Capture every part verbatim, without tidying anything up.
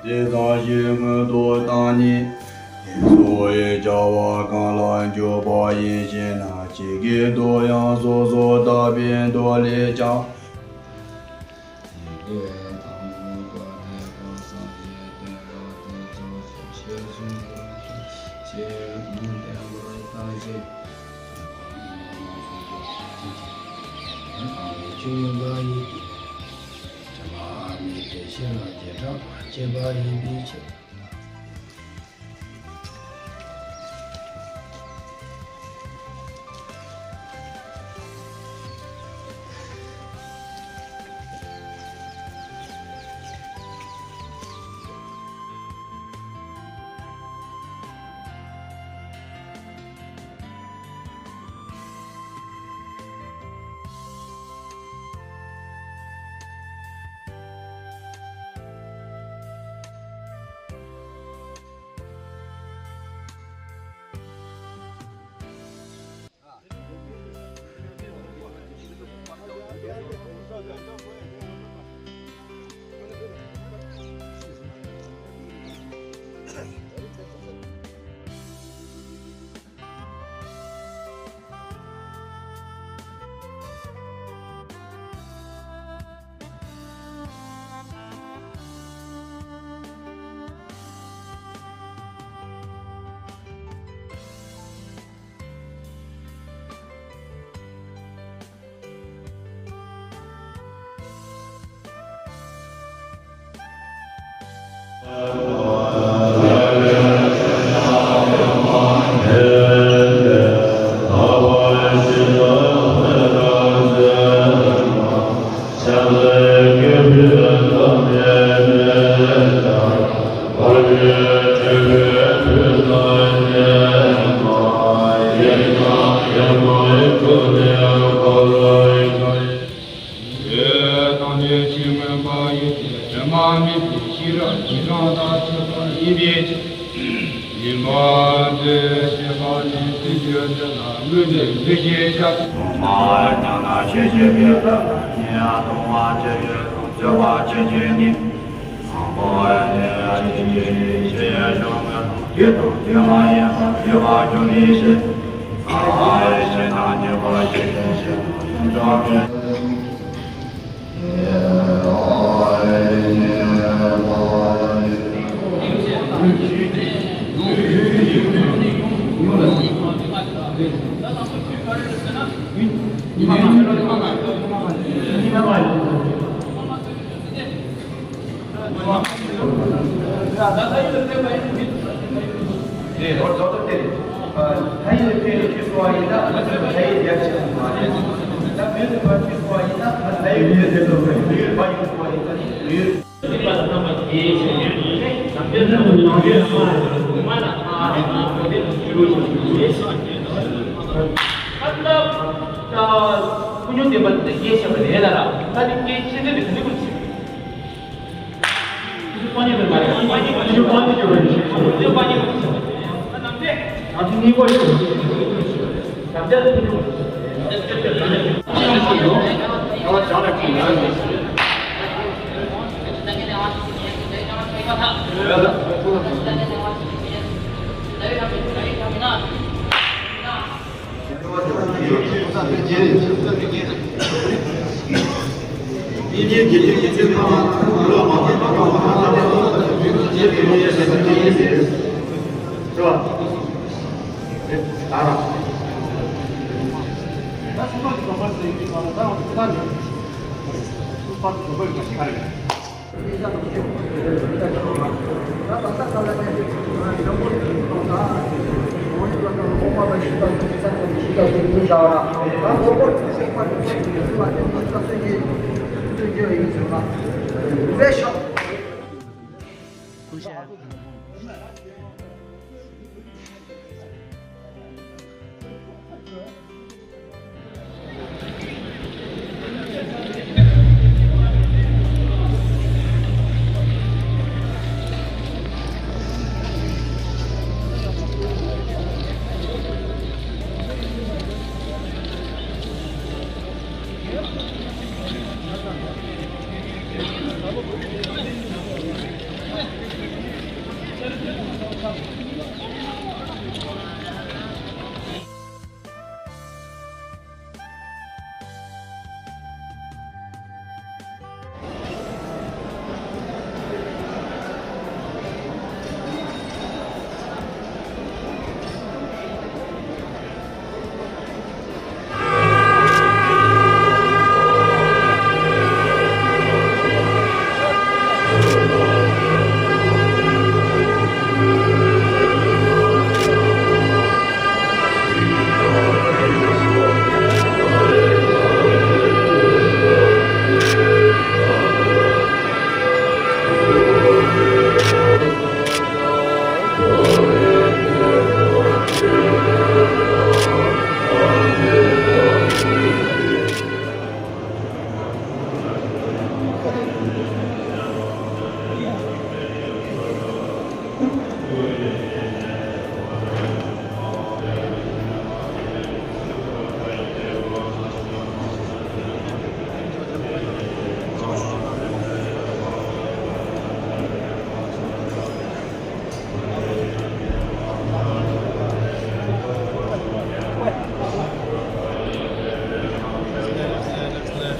དེ་ཙམ་ཞིག་སྔོན་དུ་བཏང་ནས། སོ་ཡི་བྱ་བ་གང་ལ་འཇུག་པ་ཡིན་ཞེ་ན། ཇི་སྐད་དུ་ཡང་སོ་སོར་བརྟགས་པའི་མདོ་ལས་ཀྱང་། དེ་དང་ལས་ཀྱི་མངོན་པ་ཡིན་ཏེ། དྲི་མ་མེད་པའི་ཤེས་རབ་ཀྱི་རང་དང་ཆོས་པ་ཡིན་པའི་ཕྱིར། ཉི་མ་འདི་ཤེས་པ་ནི་སྲིད་རྒྱུད་འདི་ལ་དངོས་གནས་འདུ་ཤེས་བྱ། སྟོང་པར་སྙམ་ན་ཤེས་བྱེད་པའི་ཐབས་ལ་ནི་སྟོང་པ་ཇི་ཡོད་དང་བརྗོད་པ་ཇི་བཞིན་ནི། སྟོང་པ་ནི་ཇི་ཡོད་ཇི་བཞིན་ཉིད་ཀྱི་བྱ་བ་ཡིན་པར་བརྗོད་པ་ཇི་བཞིན་ནི། སྟོང་པ་ཡིན་ཞེ་ན་ཉེས་པ་ཞིག་ཡིན་ཞེ་ན་ཡོངས་གྲགས་མེད།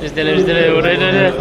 Izle, izle, oraya, oraya.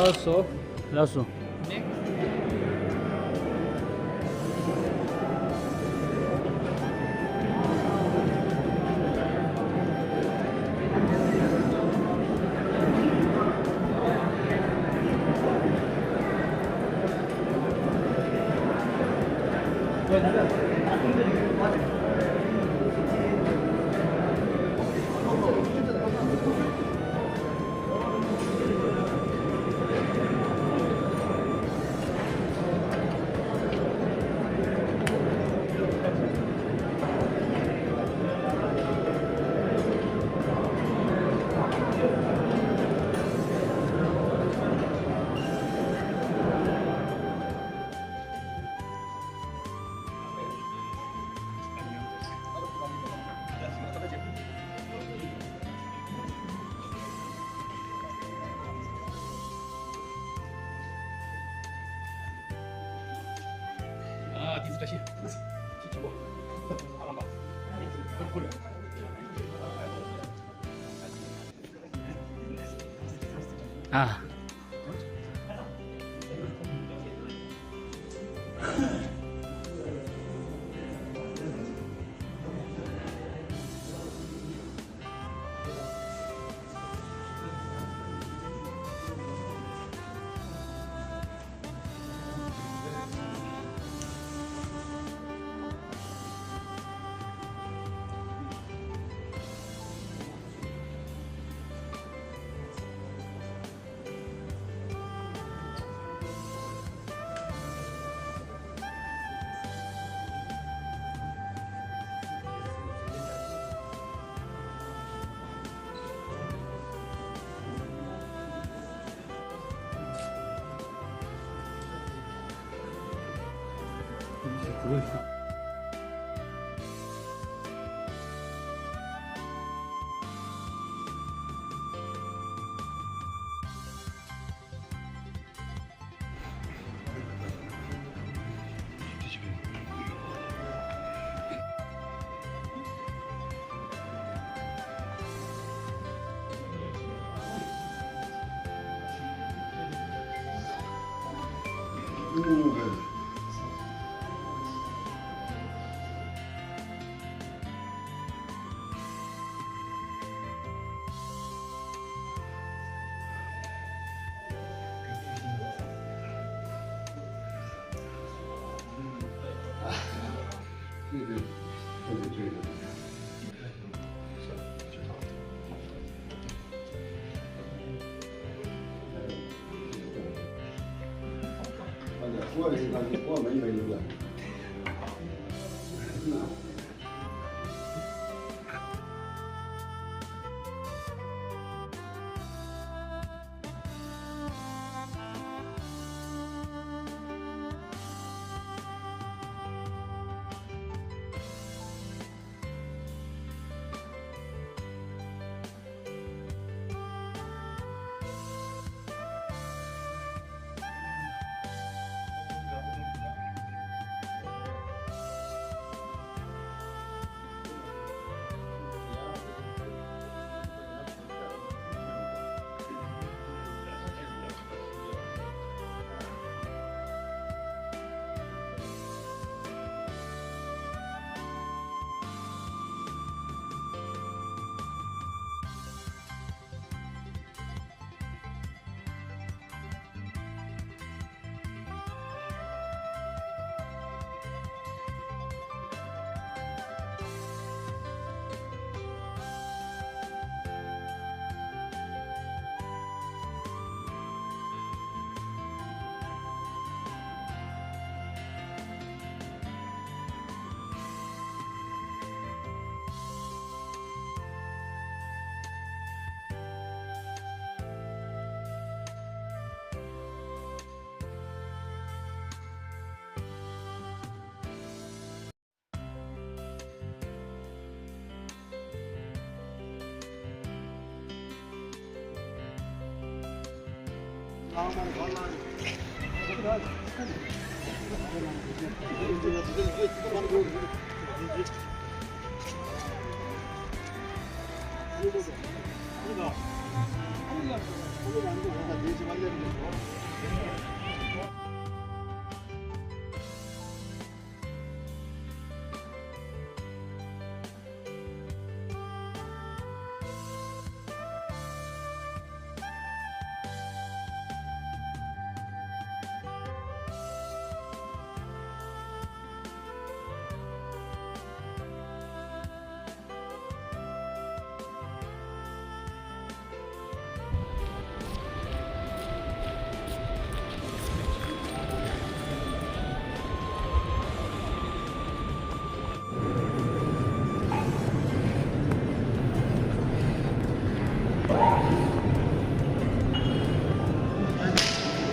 ལགས་སོ། ལགས་སོ། ཨ།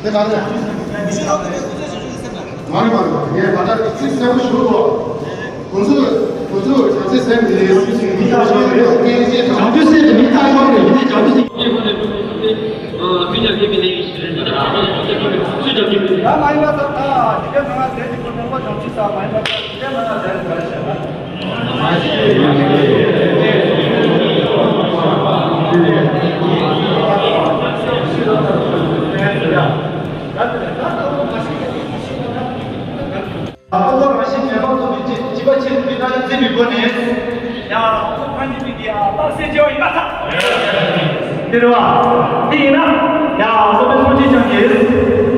དེ་ག་རེ། མ་རེད་མ་རེད། ངས་ད་ལྟ་ཚིག་གསལ་པོ་ཞུ་རོགས། ཁོ་ཚོས་ཁོ་ཚོས་བྱམས་བརྩེ་ཟེར་མི་རེད། བྱམས་བརྩེ་ཟེར་དེ་མི་ཐག་ཆོད་རེད། དེ་བྱམས་བརྩེ་ཟེར་དེ་མི་ཐག་ཆོད་རེད། དེ་བྱམས་བརྩེ་ཟེར། ཨ། ཁྱོད་ཀྱང་སྐད་མི་ལེགས་ཤིག་རེད་འདུག་ད་ཁྱོད་ཀྱང་སྐད་མི་ལེགས། ད་མ་ཡིན་པ་ད་ད་དེ་གའི་མི་ང་དེ་གི་ཁོ་ནོར་བ་ཀྱང་ཅི་ས་མ་ཡིན་པ་ད་དེ་གའི་མི་ང་དེ་རེད་ག་རེ་བྱས་ན། དབང་པོ་རང་བཞིན་ངེས་པར་དུ་མི་བརྗེད། བྱིས་པ་ཆེ་རིགས་ཀྱི་རྣམ་གཡེང་བརྩི་བའི་སྒོ་ནས། ཡང་དབང་པོ་ཕན་ཚུན་གཉིས་ཀྱི་རྟགས་གསལ་བྱེད་པ་ཡིན་པར་ཐལ། དེ་རེད་བ། དེ་ཡིན་ན། ཡང་སློབ་དཔོན་སངས་རྒྱས་བསྐྱངས་ཀྱིས།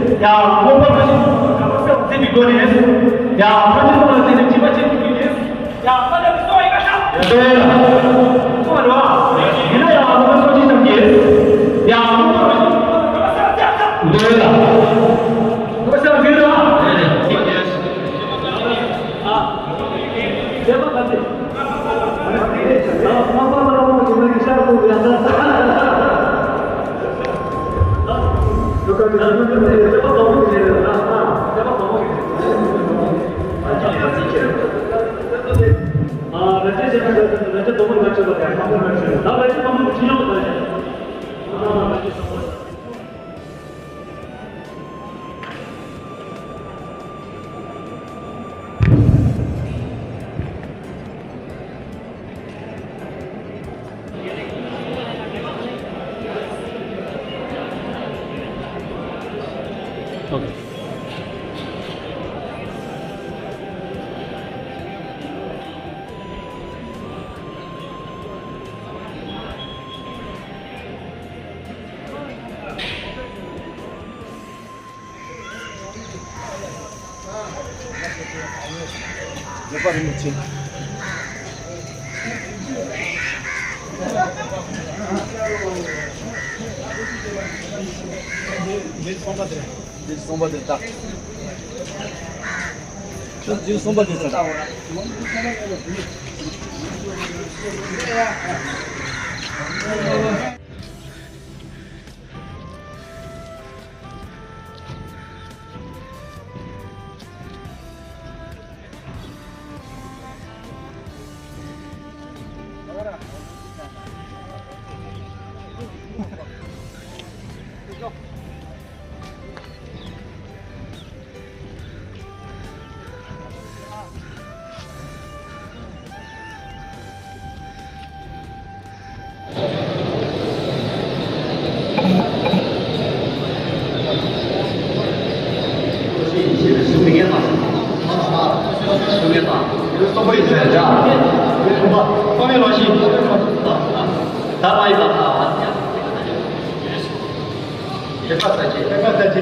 ཡང་དབང་པོ་རང་བཞིན་གྱི་རྟགས་གསལ་བར་བརྩི་བའི་སྒོ་ནས། ཡང་ཕན་ཚུན་དབང་ལ་བརྟེན་ནས་བྱིས་པ་ཆེ་རིགས་ཀྱི། ཡང་མ་ལ་གསོ་བའི་བཀའ་ཤག་འདོད་ལ། གསོ་བ་རེད་བ། ཡིན་ན་ཡང་སློབ་དཔོན་སངས་རྒྱས་བསྐྱངས་ཀྱིས། ཡང་དབང་པོ་རང་བཞིན་གྱི་རྟགས་གསལ་བར་བརྩི་བ་ཐལ། འདོད་ལ། སློབ་དཔོན་སངས་རྒྱས་བསྐྱངས་ཀྱིས་རེད་བ།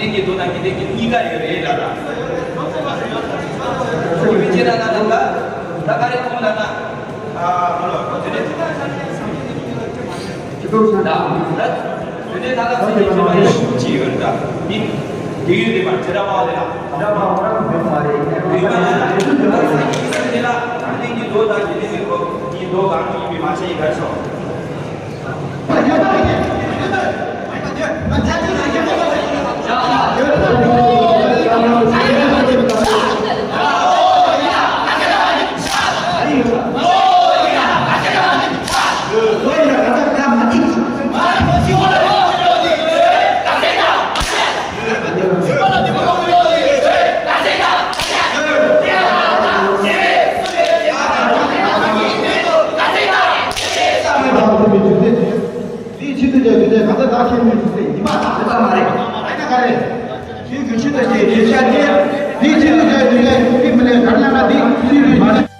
དེ་གི་མདོ་དང་དགེ་ལྡན་གྱི་གཉིས་ཀ་ཡོད་རེད་ལ་ལ། དེ་བས་ཅི་ལ་ལ་ལ་ལ་ད་ག་རེ་ཁོང་ལ་ལ། ཨ་ལོ་དེ་ནས་ཅི་ཐུབ་ཟེར་ད་ད་དེ་ནས་ད་ལ་སྲིད་ཀྱི་ཆེ་བ་ཡི་ཤུགས་ཀྱི་ཡོད་ད་མིན། དེ་ཡོད་རེད་པ་དེ་འདྲ་མ་རེད་ལ། འདྲ་མ་འོ་རང་མེད་མ་རེད། དེ་ཡོད་ན་ཡང་དེ་ཚོ་འདྲ་མ་རེད། དེ་ལ་དགེ་ལྡན་གྱི་མདོ་དང་དགེ་ལྡན་གྱི་མདོ་གཉིས་མདོ་གང་ཡིན་པའི་མ་ཤེས་ཡིན་ག་རེ་སོང་། དེའི་ཆེད་དུ་ཀྱང་དུས་ཚོད་གང་ལྟར་བདག་ཁྱེད་མིན་ཞུ་སྲིད་ཉི་མ་དང་དེ་ཙམ་མ་རེད། ཨ་ཡ་ག་རེ། དེའི་རྒྱུ་ཆེད་དུ་ཞེས་ཉེ་ཤ་སྟེ། དེའི་ཆེད་དུ་ཀྱང་དུས་ཚོད་ཀྱི་མི་ལས་གར་ལ་ན་དེ་ཚུལ་དུ་མ་རེད།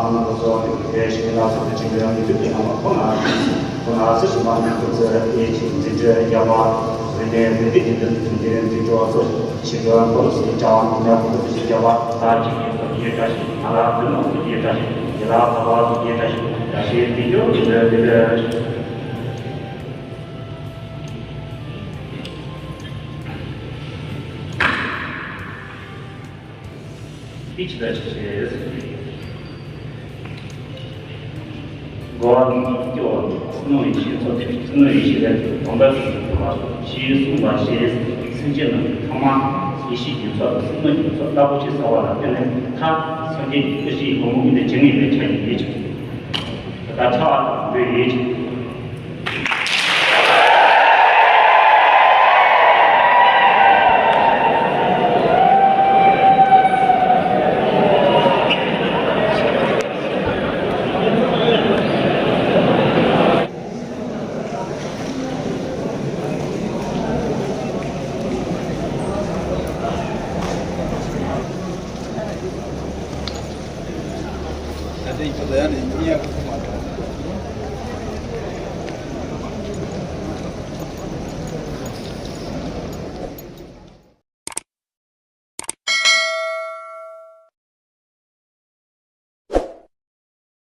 ཁོ་ན་ཁོ་ན་སི་ཞི་མ་ནི་ཁོ་ཚོ་ཡང་ཡུ་ཊུབ་ཀྱི་ནང་ལ་ཁོ་ན་ཁོ་ན་སི་ཞི་མ་ནི་ཁོ་ཚོ་ཡི་ཆིག་འཛིན་གྲྭ་རྒྱ་བ་རེ་ནས་མི་དེ་ཀྱི་འདི་འཛིན་གྲྭ་འཛིན་གྲྭ་ཚོ་ཞི་རྒྱ་བ་ཁོ་ཚོ་ཡི་ཅང་ཡ་ཁོ་ཚོ་ཞི་རྒྱ་བ་ད་ཅིག་ཡོད་པ་ཡོད་འདྲ་ཞིག་ང་ལ་བུ་ནོ་ཚོ་ཡོད་འདྲ་ཞིག་ཡི་ལ་བ་བ་ཚོ་ཡོད་འདྲ་ཞིག་ད་ཞེས་འདི་ཡོད་འདི་འདི་འདི། དེ་ཇི་ལྟར་ཞིག་ཞེས། འགོ་བ་ཀུན་གྱི་སྐྱེ་བ་ནི་ཚུལ་ནོ་ཡེ་ཤེས་ཚོགས་ཀྱི་ཚུལ་ནོ་ཡེ་ཤེས་ལས་དོན་དག་ཞིག་ཏུ་མ་སོང་ཞེས་གསུངས་པ་ཞེས་སེམས་ཅན་རྣམས་ཀྱི་ཐ་མ་ཡེ་ཤེས་ཀྱི་ཚོགས་དང་ཚུལ་ནོ་ཡེ་ཤེས་ཚོགས་རྟག་པ་ཅིག་ཟ་བ་ལ་བརྟེན་ནས་ཐ་སངས་རྒྱས་ཀྱི་སྐུ་བཞི་ཡི་ངོ་བོ་ཀུན་ཏུ་བྱེད་ངེས་པའི་ཆ་ཡིན་ཡིད་ཆེས། ད་ལྟ་ཕྲ་བ་དང་འདོད་ཡིད་ཆེས།